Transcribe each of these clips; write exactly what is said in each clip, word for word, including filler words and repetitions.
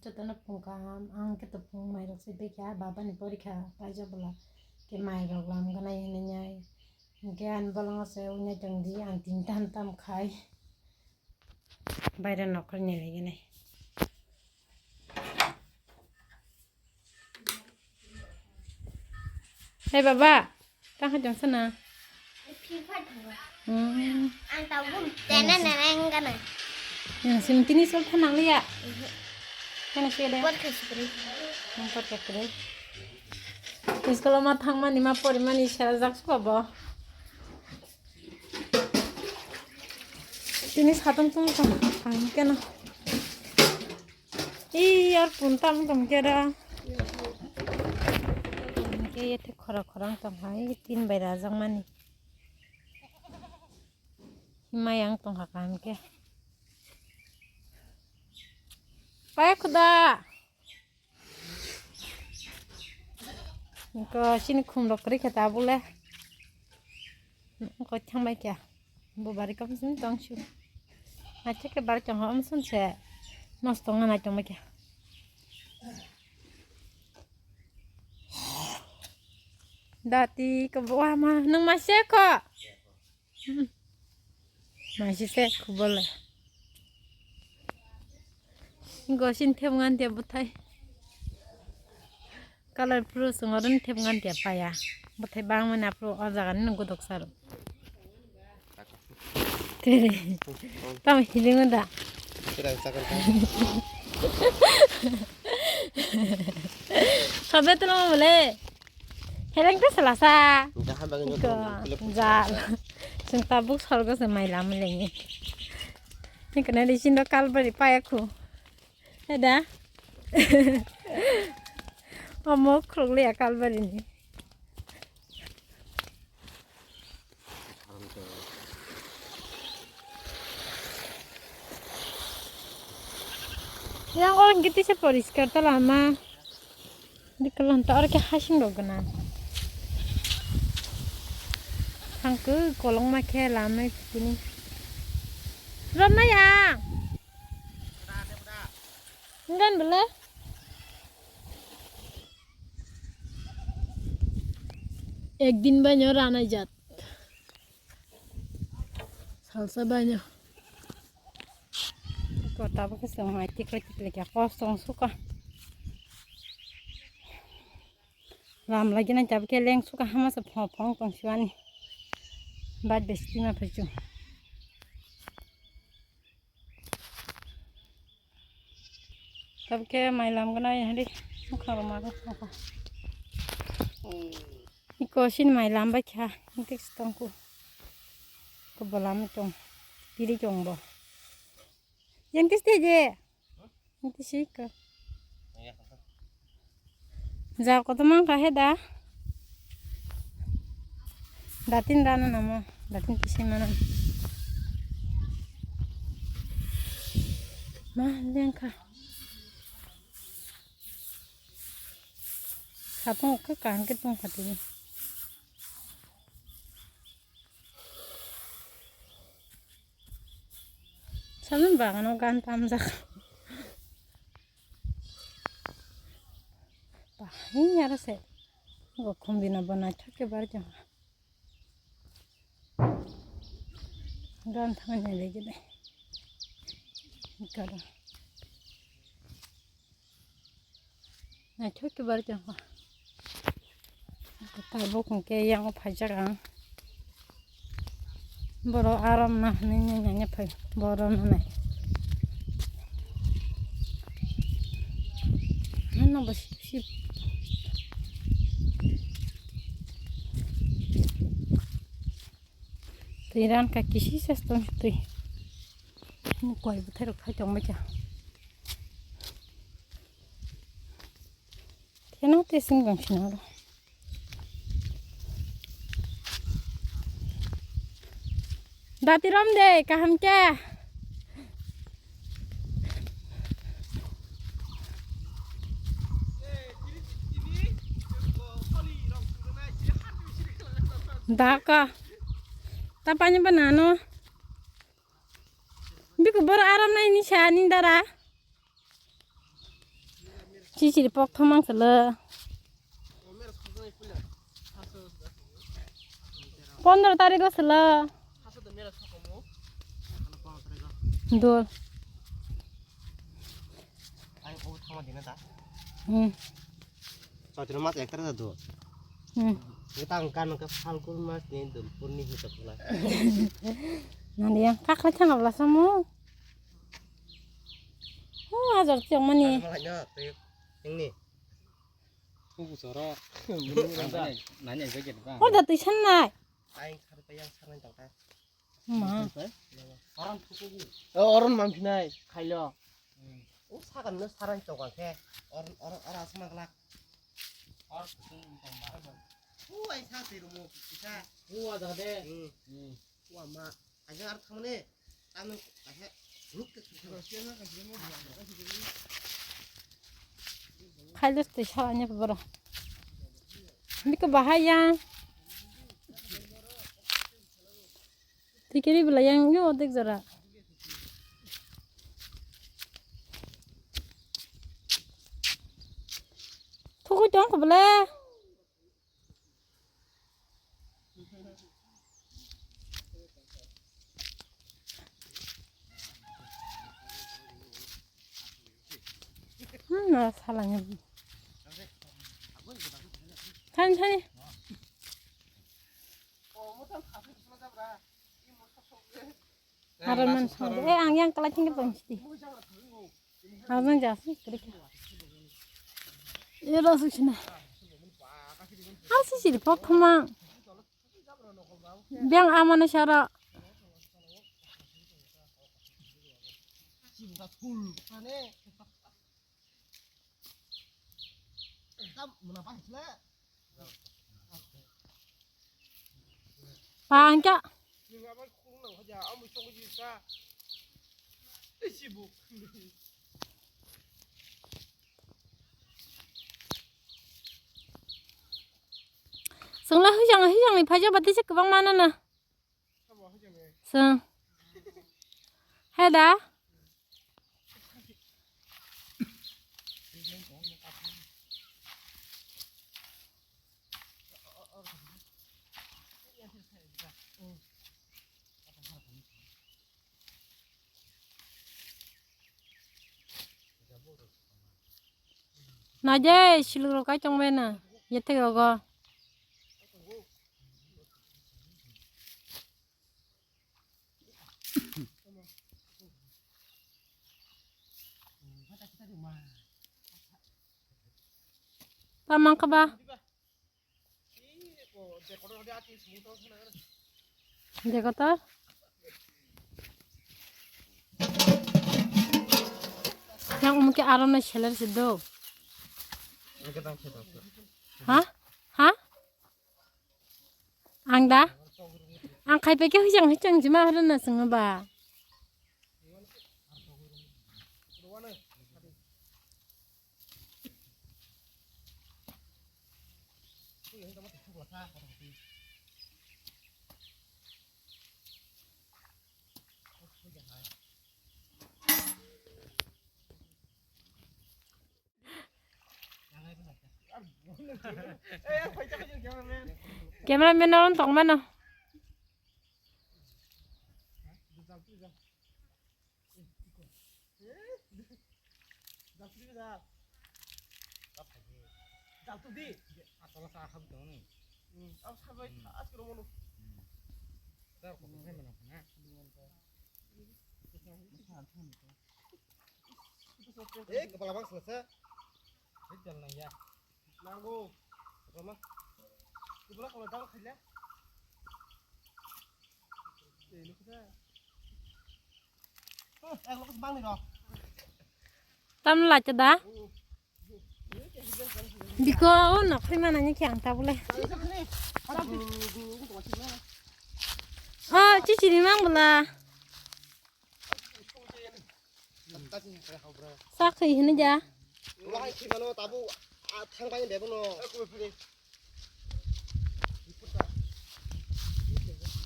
Jotono phung kaham, ang khe to phung mairok se bekha, baba ni porikha paijak bwla khe mairok lam gwnai hinwi nai. Hinkhe ani bolongo se uinai tongdi, ang tin tam tam khai. Baire nokhorni legene. Hey baba, tang kha jong sana. Free Fire thango. Hmm. Ang tabuk tene nene ngana. Yang sim tini sol thanang liya. Mhm. Kana sih ada? Buat kasih beri. Yang buat kasih beri. Sekolah ma thangmani ma porimani sera jak suka bo. Tini satung tung tong ang kena. Ih, yar pun tam tong kera. Ke yete khora khorang tong hai tin bai rajang mani. Himai ang tong hakam ke. Paya khuda. Ko sini khum rok kri khata bule. Ko thang bai kya. Bo bari kam sini tong shu. Acha ke bari tong ham sun se. Nos tong na tong bai kya. Dati ko bo ma nang ma se ko. Maisi se khubole. Gosin thep ngan dia bwthai. Color pro sung oron thep ngan dia paya. Bwthai bang mani apro o jaga ni nung godok saro. Tere. Tamo hiling da. Sabe tolo mole. Heleng te salasa. Jaha bagwi no Iko, tong, kulip. Jal. Sung tabuk sorgo se mai lam lengi. Ni kana di sindo kalbari paya khu. Heda. Omo khuluk liya kalbari ni. Yang orang gitu sih poriskar ta lama. Di kelon ta orang ke hasing rok gana. Hangke kolong ma khe lamai tini. Rom na ya. Enggan bele. Ek din banyo rana jat. Salsa banyo. Ko tabuk se mai tikle tikle kya kosong suka. Lam lagi na tabuk leng suka hama se phong phong tong siwani. Bad besti ma phachu. Tabuk mai lam gana ya hadi. Mukha ma ko. Iko sin mai lam ba kya. Intik tong ku. Ko bolam tong. Piri tong bo. Yang tis te je. Yang tis ik. Ja ko to mang ka he da. Datin rana namo. Datin tis mana. Ma yang ka. Sapung ke kan ke tung ka tini. Salon bagano gan tamjak. Bah, ini ada se. Go khumbi na bona thake bar jang. Gan thang ne legi de. Karo. Naithok khe bari tongkha. Tabuk hwnkhe yang phaijak ang. Borok aram na hwnwi nanya phai. Borok no nai. Hano bo sip sip. Twi ran ka kisi ses tong twi. Koi bwthai rok thai tong bai kha. Kheno te sing bang sino ro. Dati rom de kaham khe. Daka. Ta pani banano. Biko boro aram nai ni sa ni dara. Chichiri pok thomang sala. Pondro tarik o sala. Dol. Hmm. Chaitro mas ek tarik do. Hmm. Kita angkan ke Phalgun mas ni dul purni hisab pula. Nani yang kakla chang abla samu. Oh, ajar tiang mani. Malah nyo, tuyuk. Yang ni. Kuku soro. Nanya, nanya, joget ba. Oh, da tuisan nai. Aing sar pe yang sar nai tong ta. Ma. Oron tuku. Oh, oron mang phinai, khailo. Oh, sagan no saran tong khe. Oron, oron, oron asma glak. Or kusung tong ma. Oh, aing sa tiru mo kisa. Oh, ada de. Hmm. Hmm. Wama, kaisa ar thangmani, tamo kaisa ruk te thangmani. Khailus te salanya boro. Biko bahai yang. Tikiri bela yang yo dek jora. Thukui tong ko bela. Hmm, na salangnya. Thani, thani. Haraman thangdi. Eh, ang yang kalai tinggal tong sidi. Haraman jasi, krik. Ero su sina. Har si sidi pok thoma. Biang amana sara. Pangka. Sengla hujang hujang ni phaja bati se kwbang mana na. Seng. Hai da. Naje siluk rok kai tong bai na. Yete gogo. Tamang kaba. Dekotor. Yang umke arom na seller se do. Ha? Ha? Ang da? Ang khai peke hujang hujang jima hara na sung ba. Cameraman no tong mano. Eh, kepala bang selesai. Hei, jalan nang ya. Nanggo. Roma. Kepala kalau daun khaila. Eh, lu kita. Eh, lu kesempang nih, dong. Tam la chada. Biko, oh, no, khui mana ni kyang ta bole. Oh, chichiri mang bula. Sakhi hini ja.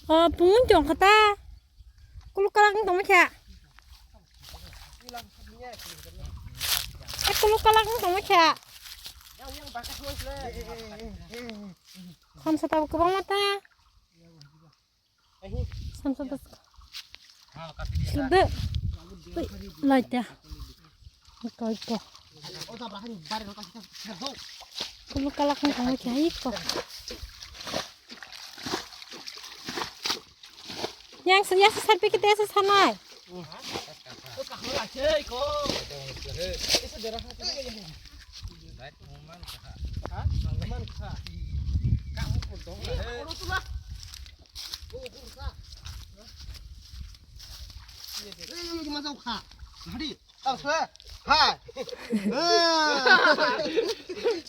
Oh, pungun chong khata. Kuluk kalak ni tong kha. Eko Lu kalak wng tongma kha. Khamsa tabuk kwbangma ta. Samsa das. Sudah. Laita. Ito, ito. Kulu kalak ni kami kaya ito. Yang se, yang se sarpi kita yang se sanai.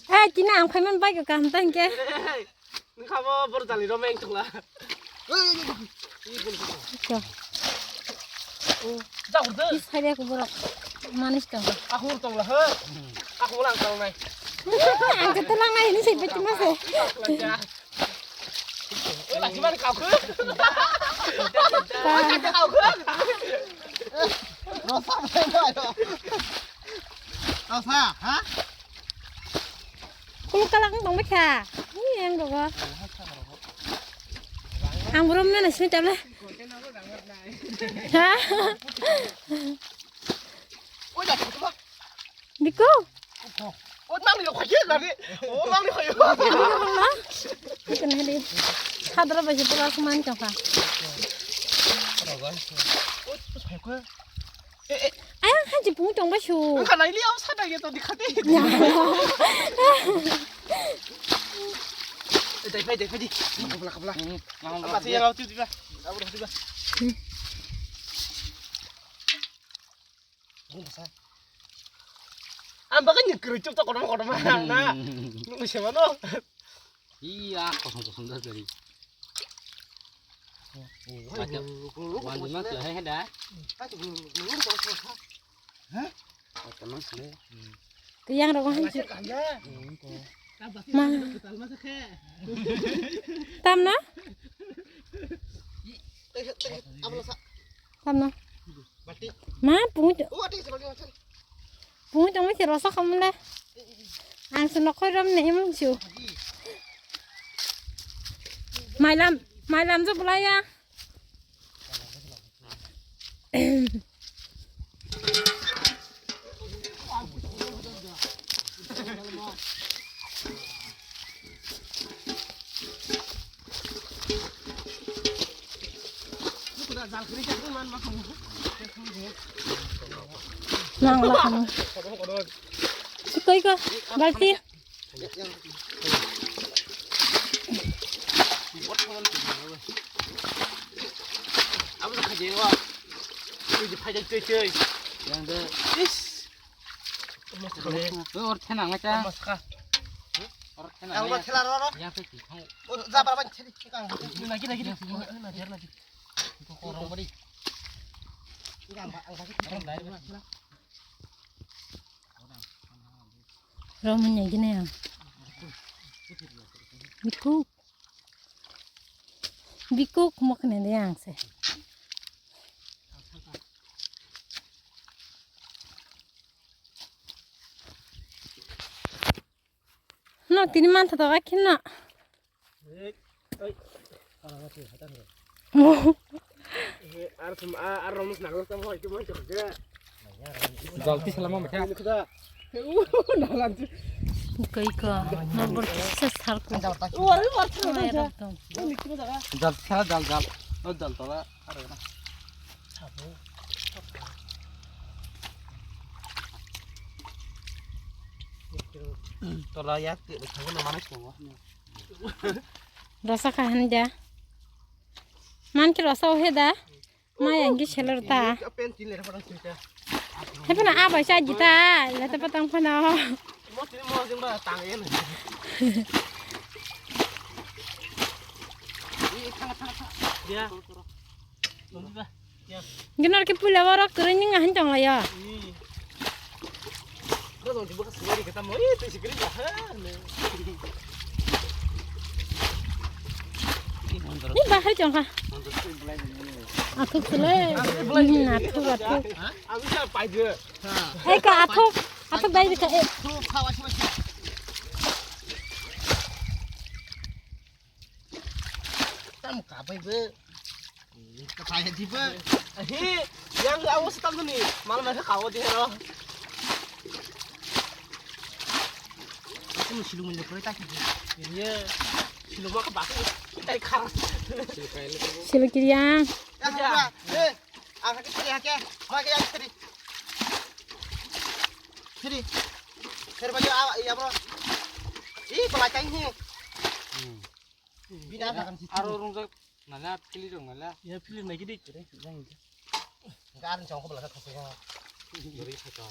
Eh, kina ang phaiman bai ka kaham tang ke. Nung kha bo bor jali ro meng tongla. Iko. Jabur de. Is hai aku borok. Manis tong. Aku tongla he. Aku lang tong nai. Ang kata lang nai ini sih betul mas eh. Oi, lagi mana kau ke? Kau ke? Rosa, rosa, ha? Kulu kalak wng tongma kha. Ni yang dogo. Ang borom na sini tabla. Ha? Biko. O nang ni khaye gari. O nang ni khaye. Ikan hadi. Hadra baje pura seman tongkha. Ayang haji pung tong ba su. Ang kanai liya sa dai to dikhate. Dai phai dai phai di. Kapla kapla. Apa sih yang auto diba? Apa diba? Ang bagay ni kerja tak kotor kotor mana? Nung siapa no? Iya, kosong kosong dah dari. Macam wani mas lah ya dah. Hah? Macam mas lah. Kiyang rok han. Ma. Tamna? Tamna? Ma, pungu. Pungu tongma khe rosa khamle. Ang se nokhoi rom ne imung su. Mailam, mailam jo bulaya. Nang lakang. Sukoi ko, balti. Abo na khaje wa. Tui phai dai tui tui. Yang de. Is. Or thena nga cha. Or thena. Ang thela ro ro. Yang pe ti thang. Or ja bar ban theli kang. Na ki na ki na. Na der na ki. Ko rong bari. Ang ba ang ba. Romanya gini ya. Bikuk. Bikuk mokne de yang se. No, tini mantha to akhir no. Jalti salama mekha. Kai ka, nor bor kisa sar ko. Jalti sala jal jal. O jal tola. Tola yak ti thangna manai ko. Rosa kha han da. Man ki rosa o he da. Ma yang ki seller ta. He puna abai sa ji ta. La ta patang puna. Mo ti mo jing ba tang yen. Dia. Ginor ke pula wara kering ni ngahan tong la ya. Ni bahar tong ha. Athuk sele. Hmm, athuk, athuk. Hai ka athuk. Ato bai rika e. Tam kabai be. Kapai di be. He, yang awo setam tu ni. Malam mereka kawo di hero. Itu silung ini kau tak di. Ini silung mah kebatu. Kita ikhar. Silung kiri yang. Ya, ya. Eh, angkat kiri ya, ke. Mau ke yang kiri. Kiri. Kiri baju awak iya bro. Ih, kau cai ni. Bina akan situ. Aro rung jak nala, pili rung nala. Ya, pili lagi dik, kere, yang itu. Enggak ada congkok belakang kasih. Beri satu.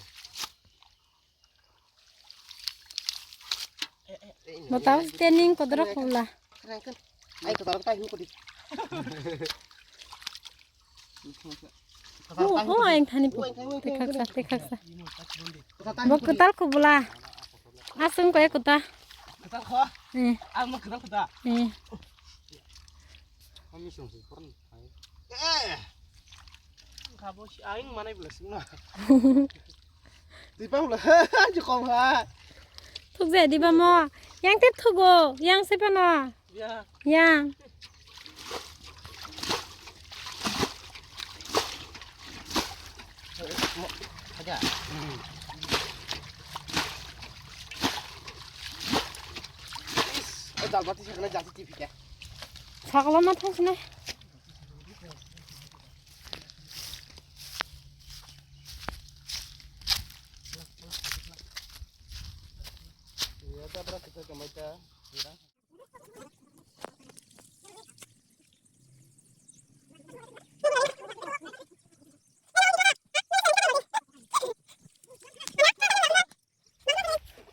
Mata standing kodrok pula. Keren kan? Ayo kodrok tai hukudi. Oh, oh, yang tani pu. Tekhaksa, tekhaksa. Bo kutal kubula. Asung ko ekuta. Kutal ko? Eh. Ang mo kutal kuta. Eh. Kami sung sung pern. Eh. Kabo si aing manai bela sung na. Di pang bela. Jukong ha. Thuk je di ba mo. Yang tep thugo, yang sepa no. Ya. Yang. Ada. Eh, jalbati sakna jati tipi kya? Sakala ma thang sini. Ya, tabrak kita kemai ta.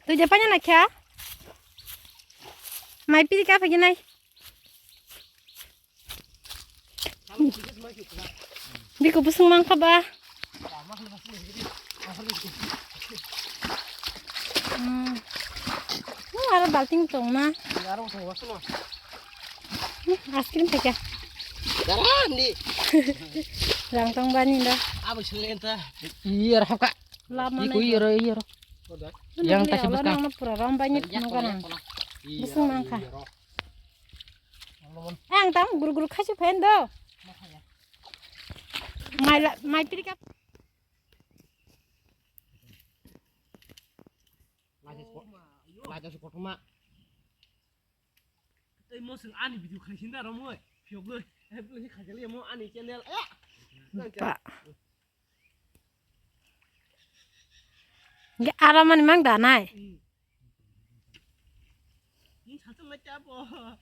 Tui je paina na kya? Mai piri ka phagi nai. Biko busung mang kha ba. Hmm. Oh, aro balting tong na. Hmm, ice cream theke. Dara ni. Rang tong bani da. Abo sele enta. Iya, hapka. Lama. Iko na. Iya ro, iya ro. Yang ta sebut ka. Nang pura ram bani. Iya, nang kana. Iya, busung mang kha. Iya ro. Ang tang guru guru khasi phen do. Mai la, mai piri ka. Lajas ko-, lajas kothoma. Tei mo sing ani video khai sinda romoi. Phiok loi. Hai bole khai kali mo ani channel. Eh. Ba. Ge aramani mang da nai. Hmm. Ni satu macam apa?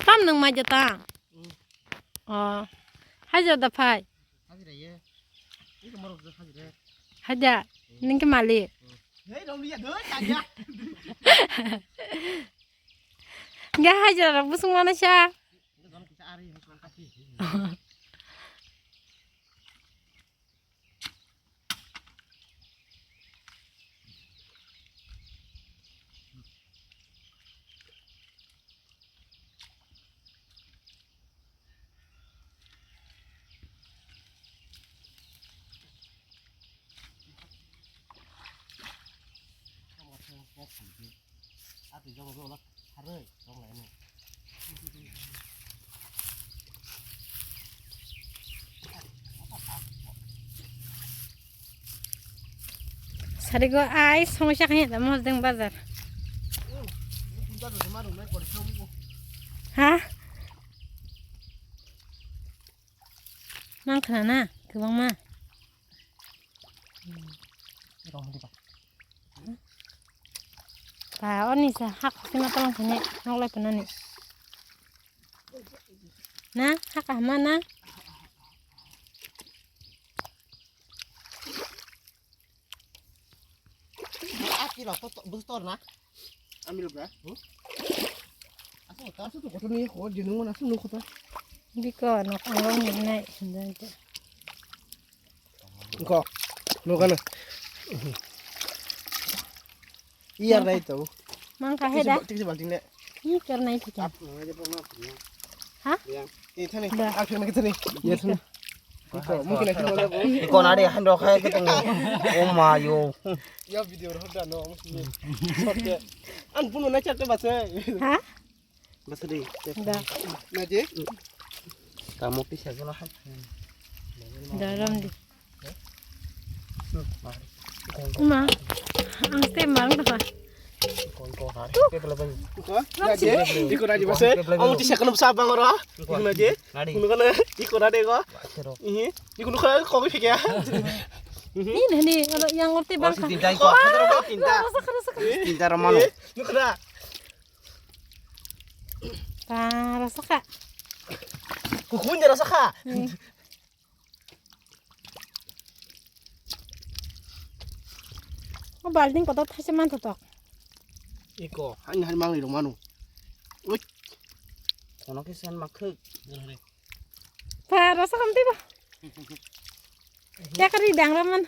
Tam nung mai jata. Hmm. Oh. Hai jada phai. Hajira ye. Ini kemar udah hajira. Haja. Hmm. Ningke mali. Hmm. Hei, dong dia, dong, haja. Nge hajira busung mana sha? Ini dong kita ari, ini dong kaki. Sarigo ai somosya khaini da Mosdeng bazar. Ha? Mang khna na, kwbangma. Ba, oni sa hak sima tolong sini, nok lai penani. Na, hak kahama na. Aki rok to, to, bus tor na. Ami rok na? Hmm? Asu to, asu to kotor ni ko, jinu mo na, asu nu kotor. Biko, nok ang rong ni nai, sendal te. Ko, nu kana. Iya, rai tau. Mang ka he da. Tiksi balting le. Ih, kernai thika. Ha? Iya thani. Da. Aku nak thani. Iya thani. Iko, mungkin aku boleh. Iko nadi handok hai ketemu. Oh my yo. Ya video roh da no. Short ya. An puno na chatte base. Ha? Base di. Da. Na je. Kamu pisah gula hai. Da ram di. Ma, ang step marang tapa. Iko, iko, hari. Iko, iko, hari. Iko, hari, base. Iko, hari. Ang uti second sa bang ora. Iko, hari. Iko, hari, iko. Ihi. Iko, hari, kok, iko, ya. Ini nih, kalau yang ngerti bang. Tinta, iko. Tinta. Rasa, rasa. Tinta, ramano. Iko, hari. Rasa, kak. Kukunya rasa, kak. O balting kotor thaisa manthotok. Iko, haini hai manglai rok mano. Ui. Kono khe sen makhuk. Para sa kamti ba. Yakari dangra man.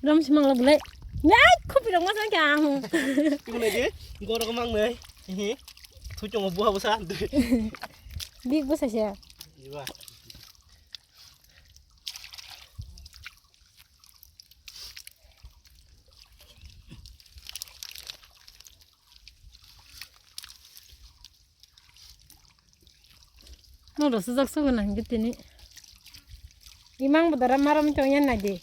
Rom simang lo bule. Nai, khopi rok ma sang kya ang. Iko nai je, gorok mang nai. Thui chongo buha busa. Big busa sia. Iba. Noro sujak sugu nang gitini. Imang budara marom chong yan nai de.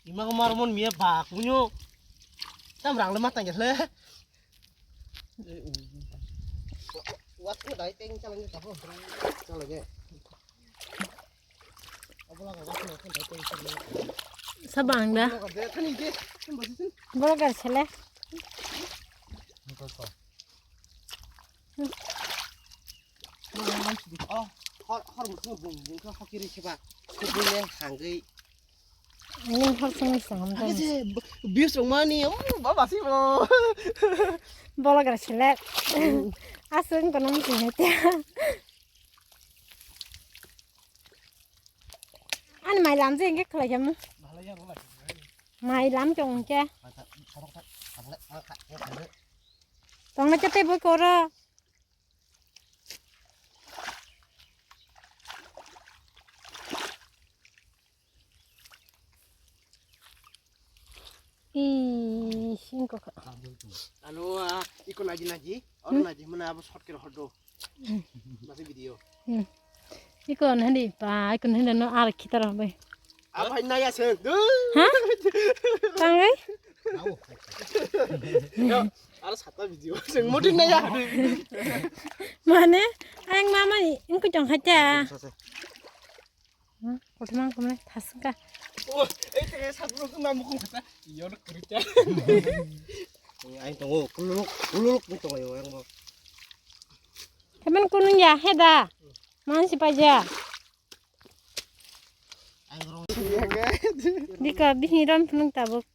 Imang marom on miya bak munyo. Tam rang le matang ya le. Wat ko dai teng chalang ni tabo. Chalang ni. Sabang da. Borok gar sele. Oh, hor, hor muthung bung, bung khe hoki ri seba. Kubui le hangwi. Ini hor sung sung ham. Age je, views rong mani, oh, baba si bo. Borok gar sele. Asung kono muthung hetia. Ani mai lam je engke khlai jamu. Mai lam chong engke. Tongna chete bo koro. Ih, singko ka. Anu, ah, iko naji naji, oro naji mana abo short kira hodo. Masi video. Hmm. Iko nahani pa, iko nahani no ar khitara bai. Abo hai naya se. Ha? Tangai? Aro sata video. Sing mutin naya. Mane, ayang mama ni, ingko jong hacha. Kothoma kothoma thasingka. Oh, eh, teh, satu tu namu kung kata. Iyo, nak kerja. Aing tongo, kuluk, kuluk, ni tongo, yang bo. Temen kunung ya, heda. Mansi paja. Aing rong. Dika bihiram punung tabuk.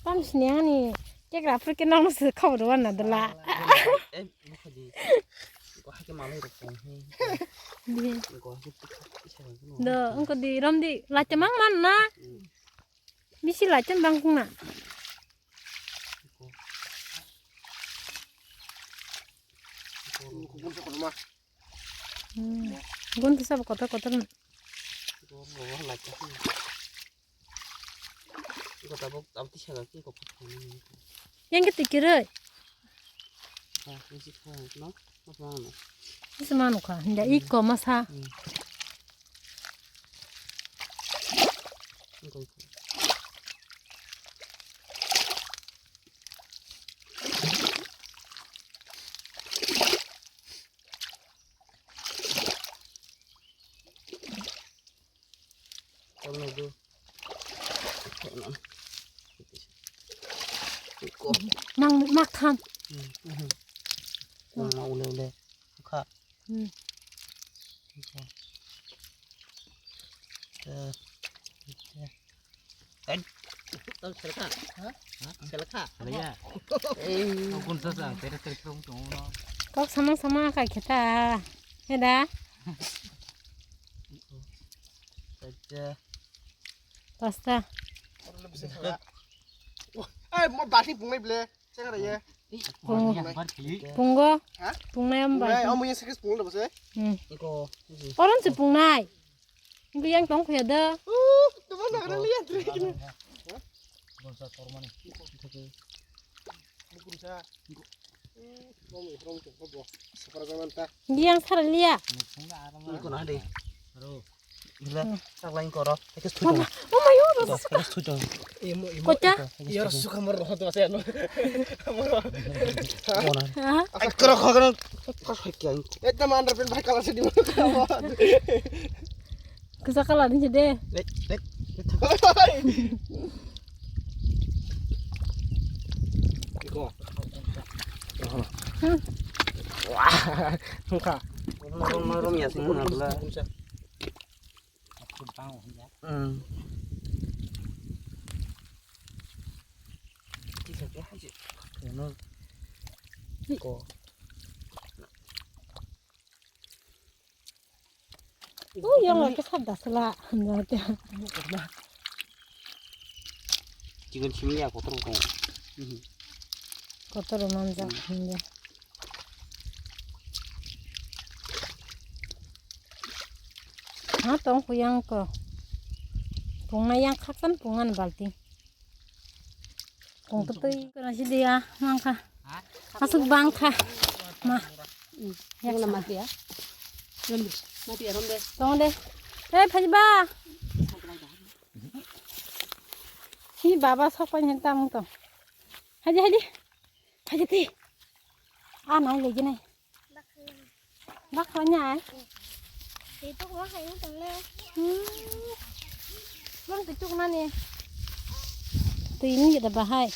Tam sini ani kek rapur ke nang se khawar wana dala. Eh, buka di. Ko hake malai rok tong he. Ko hake pisa rok no. Do, engko di rom di lachamang man na. Bisi lacham bang kung na. Gun tu sab kotor kotor. Iko tabuk, tabuk tisa ga ki ko puthu ni. Yang ke tikiroi. Ha, ni si kha no, mas mana. Ni semanu kha, nda iko masa. Hmm. Iko, iko. Mang mak tham. Mang ma ule ule. Kha. Hmm. Tau selekha. Ha? Selekha. Selekha. Eh. Kau kun sa sang, tere tere kau tong no. Kok sama sama kai kheta. Heda. Pasta. Ai, mo bati pungnai ble. Chekara ye. Pung-, pungo. Ha? Pungnai am bai. Pungnai, omo ye sekis punglo bose. Hmm. Iko. Oron se pungnai. Biyang tong khuya da. Uh, teman nak ada lihat lagi. Bonsa tormani. Bukum sa. Rom, rom, rom, rom. Sapar gaman ta. Giyang sar liya. Iko na de. Aro. Gila, tak lain koro. Ekes thui dong. Oh my God. Ekes thui dong. Imo, imo. Kota? Yar suka mar roh tu asal. Amar. Kona. Ha? Ai koro koro. Kos hai kya. Ekdam under pant bhai kala se di. Kisa kala ni de. Lek, lek. Iko. Wah. Engka. Rom, rom, rom ya sing na bla. Hmm. Kisa ke haji. Ko. Oh, yang lagi sadar sela. Chicken chimney ya kotor ko. Kotor manjak hinja. Ha, tong kuyang ko. Pungna yang khaksan pungan balti. Pung tu tui kena si dia mangka. Masuk bangka. Ma. Yang nama dia. Rombe. Mati ya rombe. Tong de. Eh, phai ba. Hi baba sok pan hen tam to. Haji, haji. Haji ti. Ah, nai lagi nai. Bak khaina ai. Teituk ma khaina tongle. Hmm. Bang teituk nani. Tui ni kita bahai.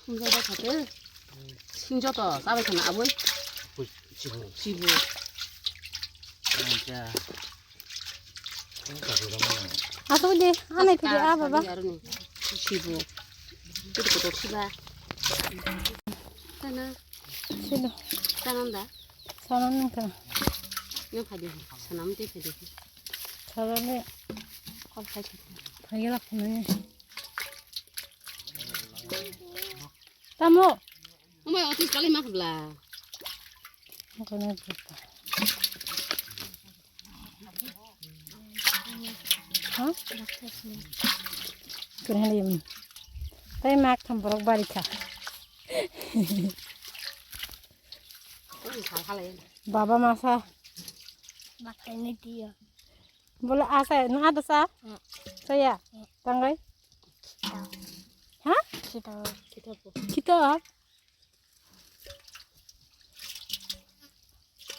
Thumjak da khate. Sing joto chabai khana aboi. Sibu. Sibu. Acha. Asuk di, anai phidi a baba. Sibu. Kudu kudu siba. Tana. Sino. Tana da. Sana nungka. Yang phadi. Sana mte phadi. Sana ne. Kol khai phadi. Phai la khunani. Tamo. Amai otis kali mak bla. Oke, na juta. Ha? Kurang dia. Tapi mak tham borok bari kha. Baba masa. Makai ni dia. Bole asa, nang ada sa? Hmm. Saya. Hmm. Tanggai. Kita. Ha? Kita. Kita po. Kita.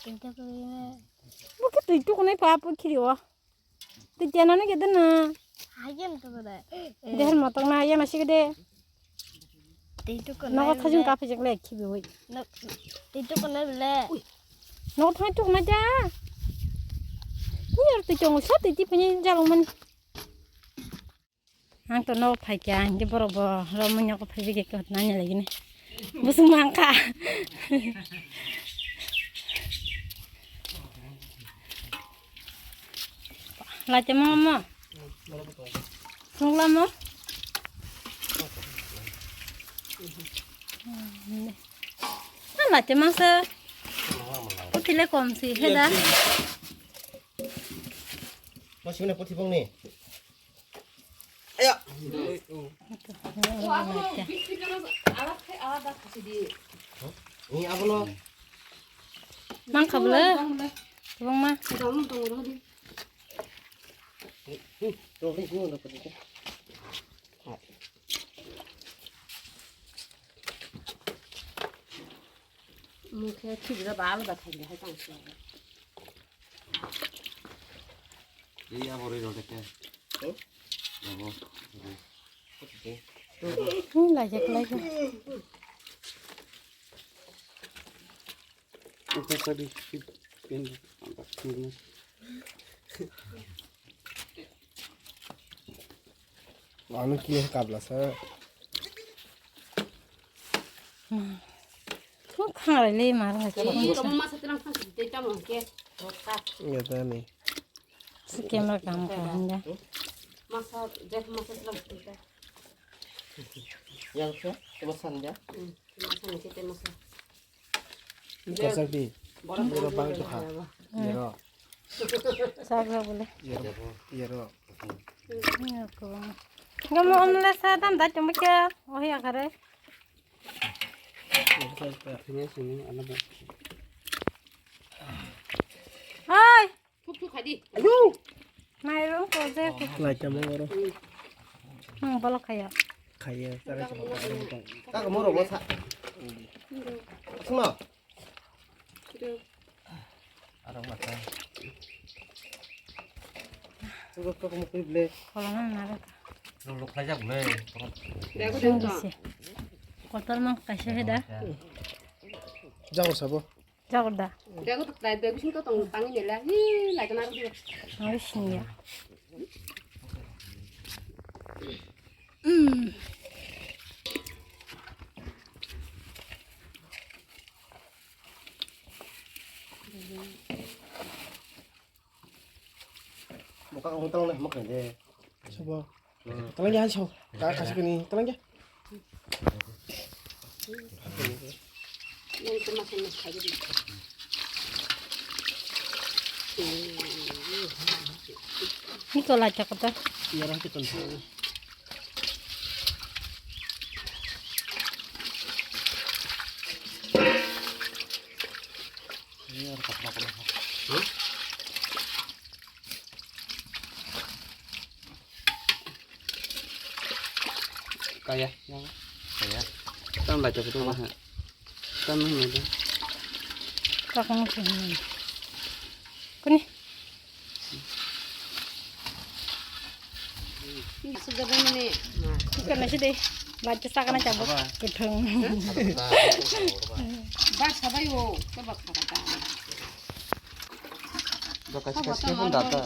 Kita po. Bukan itu kena apa apa kiri wah. Tei tianani khe dana. Hayam to kore. Dehar motok na hayam asik de. Tei to kore. Nogo thajung kaphijak le khibi oi. Tei to kore le. Nogo thai to na ja. Ni ar tei chong sa tei ti phani jalong man. Ang to nogo phai kya, ang borok bo ro munyoko phai bigi ko nani lagi ni. Busung mangka. Lache mo mo. Sungla mo. Lache mangsa. Utile kom si heda. Masih mana putih bang ni? Ayo. Ni abono. Mang khabla. Tong ma. Mukhe khibra ba alada khaile hai tang. Ei abo rwi rw de khe. Abo. Hmm, laijak, laijak. Upa tadi pin. Ang tak pin. Ano kini kabla sa. Kok khangai le mar hai. Ih, kamu masa terang kan sedih kamu ke. Rosak. Ya tani. Si camera kam ka handa. Masa, Jeff masa terang sedih. Yang sa, terus sanja. Hmm, masa ni kita masa. Kasar pi. Borok yero bang tuha. Yero. Sagra bole. Yero. Yero. Gamo omle sa dam da chumke. Ohi akare. Hai. Thuk thuk khai di. Ayo. Mairung ko je. Lai ta mo oro. Hmm, bolok khaya. Khaya, tara chuma ta oro butong. Ta ko moro lo sa. Suna. Aro mata. Sugo ko mo pui ble. Kolana nara. Lo lo khlai jak ble. Kotor mang kaisa heda. Jago sabo. Jago da. Bego to try bego sing to tong tang ni la. Hi lai kana ro. Oi sing ya. Hmm. Muka kong tang na muka de. Sabo. Talangya han so. Ka kasi kani talangya. Ni ko la chakata. Iya rang kitan. Ini ada kapal-kapal. Hah? Kaya. Kaya. Tam baca betul lah. Tam mana tu? Kakang sini. Kuni. Sudah mana ni? Bukan nasi deh. Baca sakana cabut. Gedeng. Bas sabai wo. Coba kata. Doka sika sika pun data.